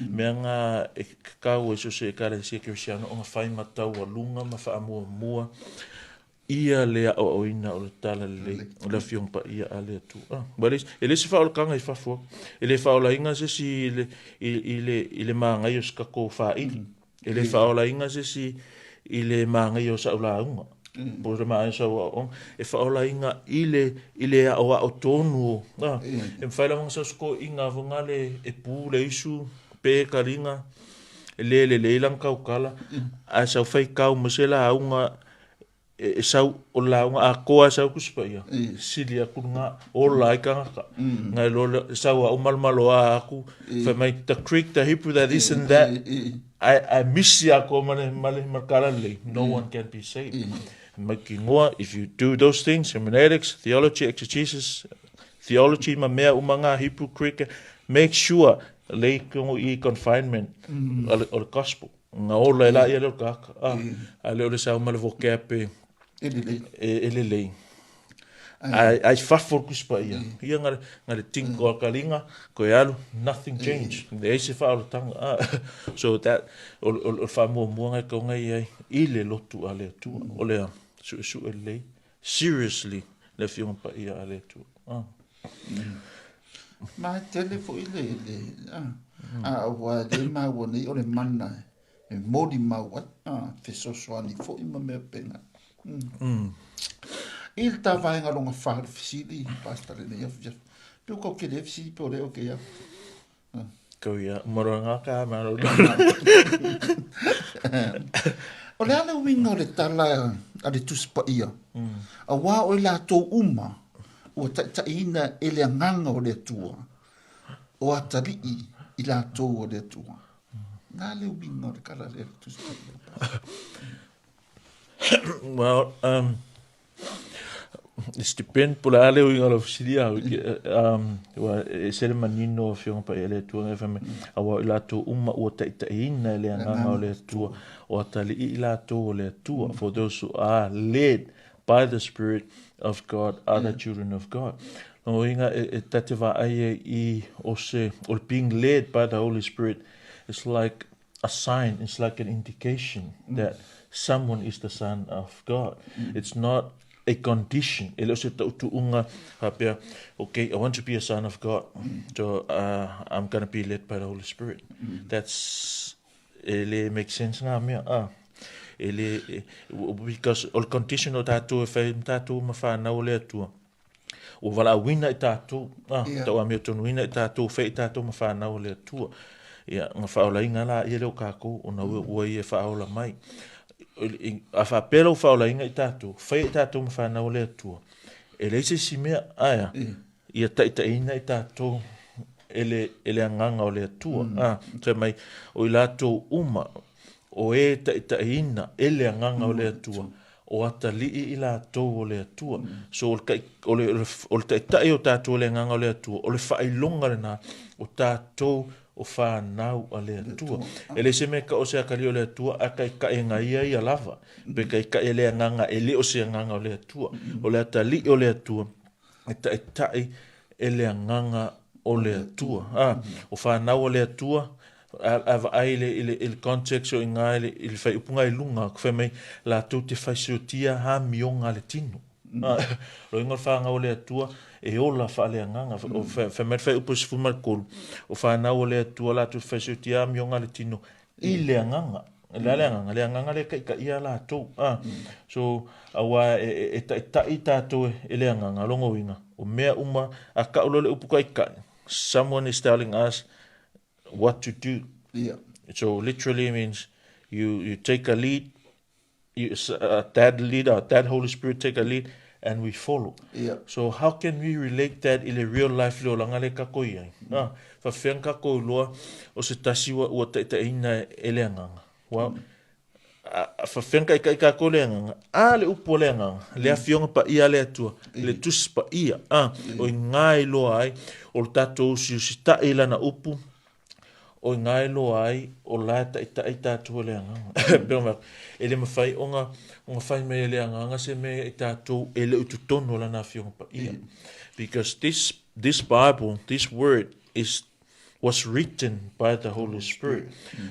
Speaker 2: Mea ngā e kakau e so se ekalesia Kerisiano ona whai mataualuga ma faamuamua ia le aoaoina o le Talalelei, o le Afioga Paia a le Atua. Ah, ua le, e le se faaolakaga i fafo atu. E le faaolaina se isi i le, i, i le, i le māgaia o se tatou faaili. E le faaolaina se isi i le māgaia o sa'u lauga, po o le māgaia o sa'u aoaoga. E faaolaina i le, i le aoao tonu o, a, e mafai lava ona sau se toeaina foi lea e pu le isu pe kaliga, e le lelei lana tautala, ae sau faitau ma se lauga e sau o le lauga atoa e sau Tusi Paia, sili atu lena, ola ai tagata. Ngai loa lea, sau au malomaloa atu, fai mai, the Greek, the Hebrew, the this and that, ae, ae misi atoa ma le, ma le, ma le talalelei, no one can be saved. Mautinoa, if you do those things, hermeneutics, theology, exegesis, theology ma mea uma ngā Hebrew, Greek, make sure. Lei kongo i confinement o le gospel. Nga ola e la ia leo kaka. Ah, a le o le sau ma le vocab e
Speaker 1: E lelei.
Speaker 2: E lelei. Ai ai fafo le Tusi Paia. Ia nga nga le tinko a kalinga ko e alu nothing change. Leai se faaolataga. Ah, so that o o le faamuamua nga e kaunga i ai i le lotu a le Atua. O le suesue lelei seriously le Afioga Paia a le Atua. Ah.
Speaker 1: Ma e tele foi le, le ah, a ua le maua nei o le mana e moli mau ai, ah, fesoasoani foi ma mea pena. I le ta vaega longa fa le fesili, Pastor lenei afiafi. Pe o kau ke le fesili pe o le o ke ia.
Speaker 2: Kau ia, moro ngā ka maro.
Speaker 1: O le a le uiga o le tala a le Tusi Paia, Auā o i latou uma ua taitaiina e le Agaga o le Atua, o atalii i latou o le Atua. Na le uiga o le tala lea a le Tusi Paia?
Speaker 2: Well, it's depend po o le a le uiga o lau fesili au, aua e ese le manino o Afioga Paia a le Atua e fai mai, aua o i latou uma ua taitaiina e le Agaga o le Atua, o atalii i latou o le Atua, for those who are led by the Spirit of God are the children of God. Lona uiga e ta te vaai ai i o se, o le being led by the Holy Spirit, it's like a sign, it's like an indication that someone is the son of God. It's not a condition. E le o se tautuuga faapea, okay, I want to be a son of God, so I'm gonna be led by the Holy Spirit. That's, e le make sense ngā mea. Ah. E le, because o le condition o tātou e whai tātou ma whānau o le Atua. Ua valaauina i tātou, ah, yeah. tau amiotonuina i tātou, whai i tātou ma whānau o le Atua. Ia, nga whaolainga la ia leo kākou, ona ua, ua ia whaola mai. A whapea lau whaolainga i tātou, whai i tātou ma whānau o le Atua. E leai se isi mea, aia, ia taitaiina i tātou e le, e le Agaga o le Atua. Ah, fai mai, o i latou uma, o e taitaiina e le Agaga o le Atua, o atalii i latou o le Atua. So, o le, o le, o le taitai o tatou e le Agaga o le Atua, o le faailoga lena o tatou o fanau a le Atua. E leai se mea e kau o se atalii o le Atua, a taitaiga ia ia lava. Pe taitai e le Agaga, e le o se Agaga o le Atua. O le atalii o le Atua, e taitai e le Agaga o le Atua. A, o fanau a le Atua, a, a vaai i le, i le, i le context o i ngā i le, i le whaiupunga i lunga, ko whai mai, latou te whaiseotia hāmionga a le tino. A, lo ingoa le whāngau o le Atua, e ola whaaleagaga. O whai mai le whaiupu e 13, o whānau o le Atua latou te whaiseotia hāmionga a le tino i le agaga. Le a le agaga? Le agaga lea e kaikaia latou. A, so, auā e, e, e taitai tātou e, e le agaga, lona uiga, o mea uma, a kau loa le upu kaikai, someone is telling us what to do.
Speaker 1: Yeah.
Speaker 2: So literally means you, you take a lead, you, that leader, that Holy Spirit take a lead, and we follow.
Speaker 1: Yeah.
Speaker 2: So how can we relate that i le real life le olaga le kako i ai? Ah, faafefea na kakou iloa o se tasi ua, ua taitaiina e le Agaga? Well, a faafefea na kaikai kakou le Agaga? A le upu o le Agaga, le Afioga Paia a le Atua, le Tusi Paia, ah, o iga e iloa ai o le tatou usiusitai i Lana upu, O i ngā e loa ai, o la e taʻitaʻi tātou e le Agaga. Pei ona, e le mawhai ona, ona whai mai e le Agaga se mea i tātou e le o i totonu o Lana Afioga Paia. Because this, this Bible, this word is was written by the Holy Spirit.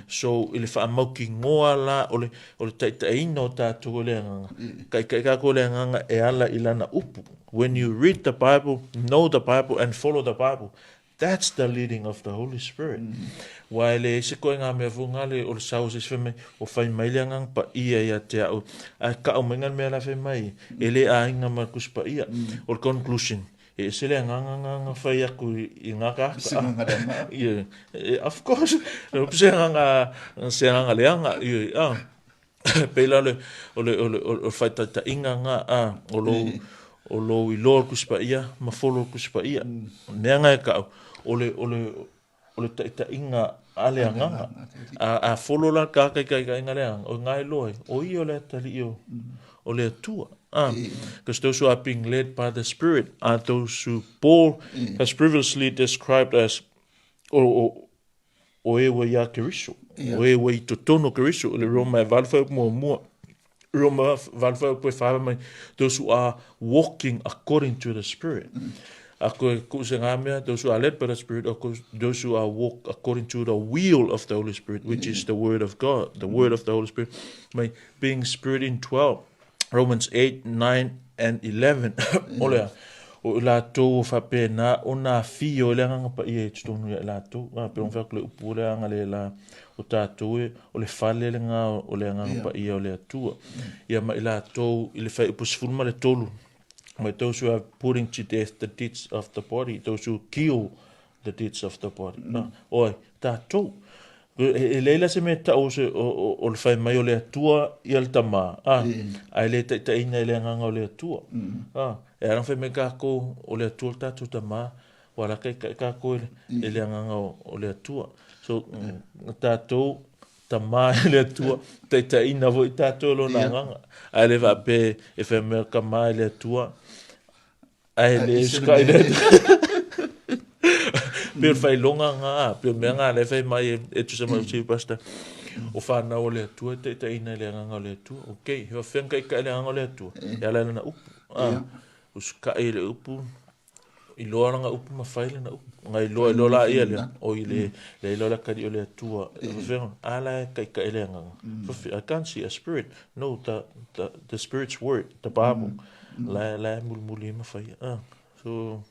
Speaker 2: So, i le whaamaukinoa la o le, o le taʻitaʻiina o tātou e le Agaga, kaʻikaʻi kākou e le Agaga e ala i Lana upu. When you read the Bible, know the Bible and follow the Bible, That's the leading of the Holy Spirit. Ua e leai se koe ngā mea fou ngā le o le sao o se isi fai mai, o fai mai le Agaga Paia ia te au, ae kau mai ngā mea la fai mai, e le aiga ma le Tusi Paia. O le conclusion, e ese le Agaga ngā ngā fai aku i ngā kāka.
Speaker 1: Se Agaga leaga.
Speaker 2: Yeah, of course, se Agaga, se Agaga leaga, yeah. Pei la o le, o le, o le, o le faitaitaiga nga, a, o lou, o lou iloa o le Tusi Paia ma follow le Tusi Paia. Mea nga e kau, o le, o le, o le taitaiga a le Agaga. A, a follow la ka kaikaikaiga le Agaga, o nga e loa ai, o ia o le atalii o, o le Atua. A, because those who are being led by the Spirit are those who Paul has previously described as, o, o, o e ua iā Keriso, o e ua i totonu o Keriso, i le Roma e 8 fuaiupu muamua, Roma 8 fuaiupu e 4 mai, those who are walking according to the Spirit. A koe ku se ngā mea, those who are led by the Spirit, or those who are walk according to the will of the Holy Spirit, which is the word of God, the word of the Holy Spirit, mai being Spirit indwelt. Romans 8, 9 and 11. O lea, o i latou o faapena ona afio i le Agaga Paia i totonu ia i latou. A, pe ona fai atu le upu o le aga le la o tatou e, o le fale lena o le Agaga Paia o le Atua. Ia ma i latou i le fuaiupu 13, mai those who are putting to death the deeds of the body, those who kill the deeds of the body. Mm. Oi, tatou. E leai la se mea tau o, se, o, o, o le fai mai o le Atua ia le tamā, a, mm. ae le taitaiina i le agaga o le Atua. Mm. A, e ala fai mai kākou o le Atua le tātou tamā, ua la kai kai kākou i le, mm. i le agaga o, o le Atua. So, mm. tātou, tamā i le Atua, taitaiina foi tātou lona agaga. Ae le faapea e fai mai o tamā i le Atua, Ae le usukai le Pei o le faailoga nga, pei o le mea nga lea e fai mai e tusa mai o Chief Pastor. O whanau o le Atua e taitaiina i le agaga o le Atua. Ok, he whawhea nga ika i le agaga o le Atua. E ala i lana upu. Ah, usukai i le upu, iloa lana upu ma fai lana upu. Nga iloa, iloa la ia lea, o i le, le iloa le akali o le Atua. Whawhea, ala e kaikai le agaga. Whawhea, I can't see a spirit. No, the, the, the spirit's word, the Bible. La, la e mulimuli ai ma fai. Ah, so,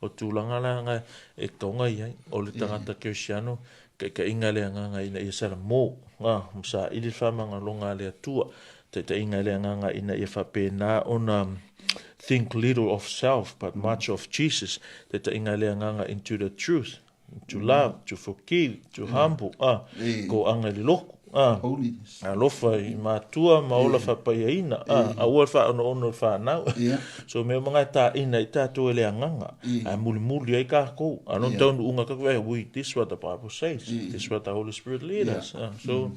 Speaker 2: o tulaga la nga e taonga i ai, o le tagata Kerisiano, taitaiga le agaga ina ia salamo, ah, ma saili le faamagaloga a le Atua, taitaiga le agaga ina ia faapena ona think little of self but much of Jesus, taitaiga le agaga into the truth, to love, to forgive, to humble, ah, ko anga i le loku, ah, alofa i matua ma ola faapaiaina, ah, aua le faaonoono i le whanau. So mea uma ngai tāina i tātou e le agaga, ae mulimuli ai kākou. A no taunuuga kākou, eh, we, this what the Bible says, this what the Holy Spirit lead us. Ah, so,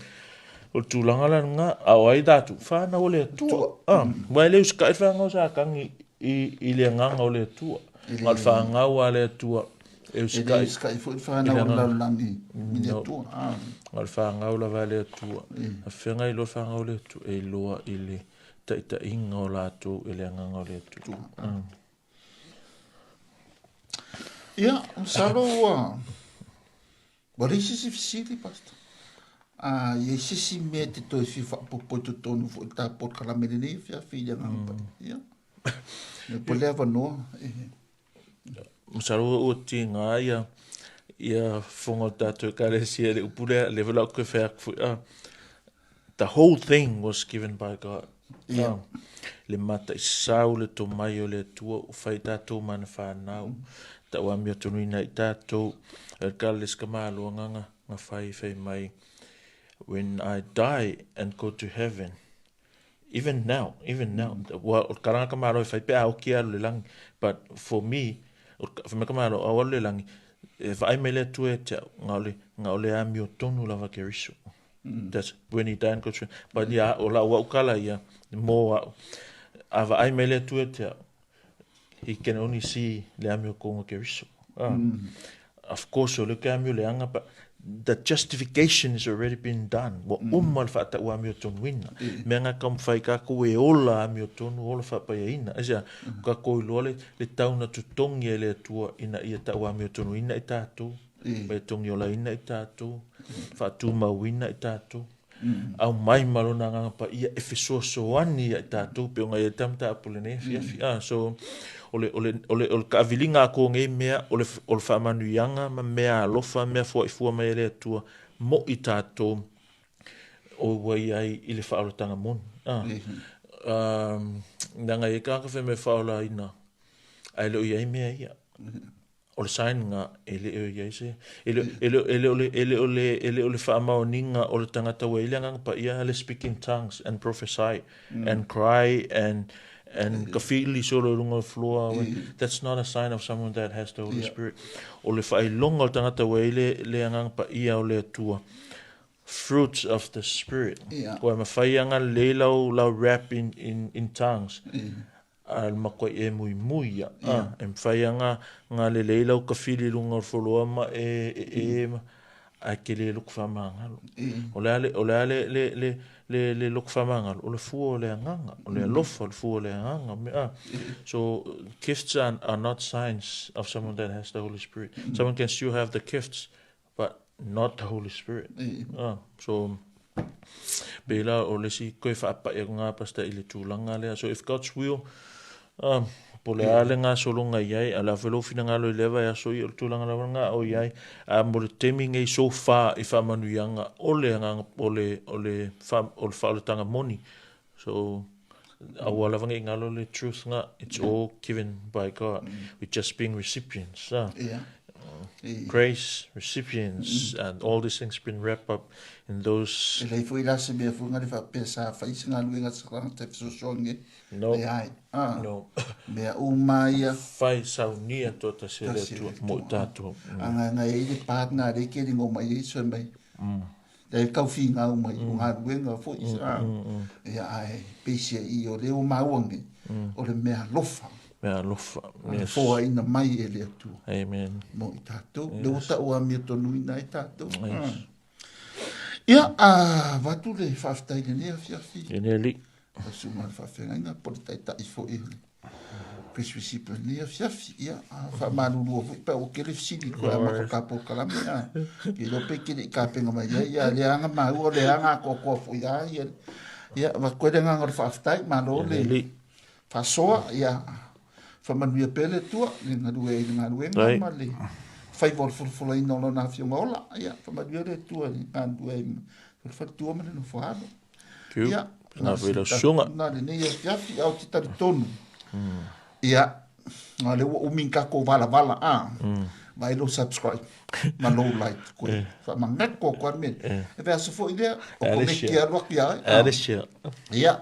Speaker 2: o le tulaga la lena, a o ai tātou, whanau o le Atua. Ah, wa e le usikai whangau sa kangi i, i le agaga o le Atua. Nga le whangau a le Atua,
Speaker 1: E usikai. E le usikai foi le whanau o le lalolagi i le Atua.
Speaker 2: Ah. O le whangau lava le Atua. A whenga i loa whangau le Atua, e iloa i le taitaiga o latou i le agaga o le Atua. Mm.
Speaker 1: Ia, masalo ua ua leai se isi fesili, Pastor. A i ai se isi mea e te toe fia faaopoopo i totonu foi o le ta polokalame lenei afiafi i le Agaga Paia. Ia. Me po le avanoa. E.
Speaker 2: Masalo ua tiga ia ia fofoga o le tatou ekalesia i le upu lea, lea foi la ou toe fai atu foi, ah, the whole thing was given by God. Yeah. Ah, le mataisau le tomai o le Atua ua fai i tatou ma ana fanau, tau amiotonu i tatou, e le kala le si ka malo agaga na fai fai mai, when I die and go to heaven, Even now, even now. Ua, o le karanga ka malo e whai pe a oki alu le langi. But for me, o le whai ka malo au alu le langi, e vaai mai le Atua e te au, nga ole, nga ole amio tonu lava Keriso. That's when he died and got But ia, o lau au kala ia, mō au. A vaai mai le Atua e te au, he can only see le amio konga Keriso. Ah. Of course, o le ke amio le anga, but the justification has already been done. Ua uma le faatau amiotonuina. Mea nga taumafai kākou e ola amiotonu, ola faapaiaina. Aisea, mm. kākou iloa le, le tau na totogi e le Atua ina ia tau amiotonuina i tātou, mm. e togi olaina i tātou, faatumauina i tātou. Aumai ma lona Agaga Paia e fesoasoani ia i tatou pei ona i ai le mataupu lenei afiafi. Ah, so, o le, o le, o le, o le taaviliga atu o nei mea, o le, o le faamanuiaga ma mea alofa, mea fuaifua mai e le Atua mo i tatou o ua i ai i le faaolataga moni. Ah, um, leaga e i ai tagata fai mai e faaolaina, ae le o i ai mea ia. O le sign nga e le o i ai se e le e le e le o le e le o le e le o le faamaoniga o le tagata ua i ai le Agaga Paia le speak in tongues and prophesy mm. and cry and and kafili solo i lunga o le floor mm. that's not a sign of someone that has the Holy yeah. Spirit. O le faailoga o le tagata ua i ai le le Agaga Paia o le Atua fruits of the spirit. Yeah. Kua mawhai anga lelei lau, lau rap in, in, in tongues. Yeah. A le makuai e muimui ia. Yeah. E mawhai anga ngā lelei lau kawhili lunga o le wholoa ma e, e, e, mm. Ae e te le loto faamagalo. O le a le, o le a le, le, le, le, le loto faamagalo? O le fua o le agaga, o le alofa, o le fua o le agaga. Me, ah. So, gifts are, are not signs of someone that has the Holy Spirit. Someone can still have the gifts, but not the Holy Spirit. Ah, so, pei la o le isi toe faapai atu na Pastor i le tulaga lea. So, if God's will, um, po le a le gasologa i ai, a o le a foi lou finagalo i lea vaiaso ia o le tulaga lava lena o i ai, a mo le taimi nei so far i faamanuiaga o le agaga o le o le fa, o le faaolataga moni. So, aua lava ne i galo le truth na, it's all given by God. We're just being recipients. Ah.
Speaker 1: Yeah.
Speaker 2: Grace, recipients, and all these things been wrapped up in those.
Speaker 1: E leai foi la se mea foi ngale faapea sa fai se galuega sa tagata e fesoasoani ai.
Speaker 2: No.
Speaker 1: Leai. Ah.
Speaker 2: No.
Speaker 1: Mea uma ia.
Speaker 2: Fai saunia toatasi e le Atua mo i tatou.
Speaker 1: A ngaengae ai le pa lena lea e keligo mai ai soi mai. Lea e tau figau mai o galuega foi sa. Ia ae peisia i o lea ua maua nei o le mea alofa.
Speaker 2: Mea alofa. Yes.
Speaker 1: Foaina mai e le Atua.
Speaker 2: Amen.
Speaker 1: Mo i tatou. Yes. Lea ua tau amiotonu ai tatou.
Speaker 2: Yes.
Speaker 1: Ia, a avatu le faafetai i lenei afiafi.
Speaker 2: Lenei alii.
Speaker 1: Lau susuga i le faafeagaiga po o le taitai foi o le Presbyterian i lenei afiafi. Ia, a faamalulua foi pe a ua tele fesili i toe amata o ta polokalame, a iloa pe e te le i tapena mai ai, a o lea lava na maua, o lea lava na atoatoa foi lava ia. Ia, avatu ai le agaga o le faafetai, malo le faasoa, ia faamanuia pea le Atua i le galue ai i le galuega ma le faiva o le folafolaina o Lona Afioga ola. Ia faamanuia le Atua i le galulue ai ma le faletua ma le nofo alo. Ia,
Speaker 2: na foi lau susuga.
Speaker 1: Na lenei afiafi, a ou te talitonu. Ia, a lea ua umi ni tatou valavala, a. Vaai lou subscribe ma lou like. Koe faamanatu atu lava le mea. E vaiaso foi lea, o komiti e alu atu ia oe. Ia,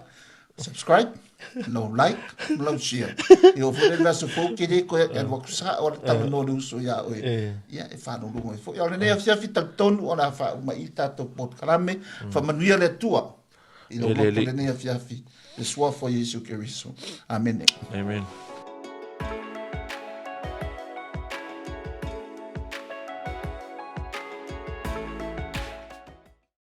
Speaker 1: subscribe, lau like, ma lau share. E oo foi lea i le vaiaso fou, ke le toe alu atu sao lava le talanoa le uso ia oe. Ia, e faalogologo ai foi. A o lenei afiafi talitonu o le a faauma i i le tatou polokalame. Faamanuia le Atua i lou loto i lenei afiafi. Le suafa o Iesu Keriso. Amene.
Speaker 2: Amen.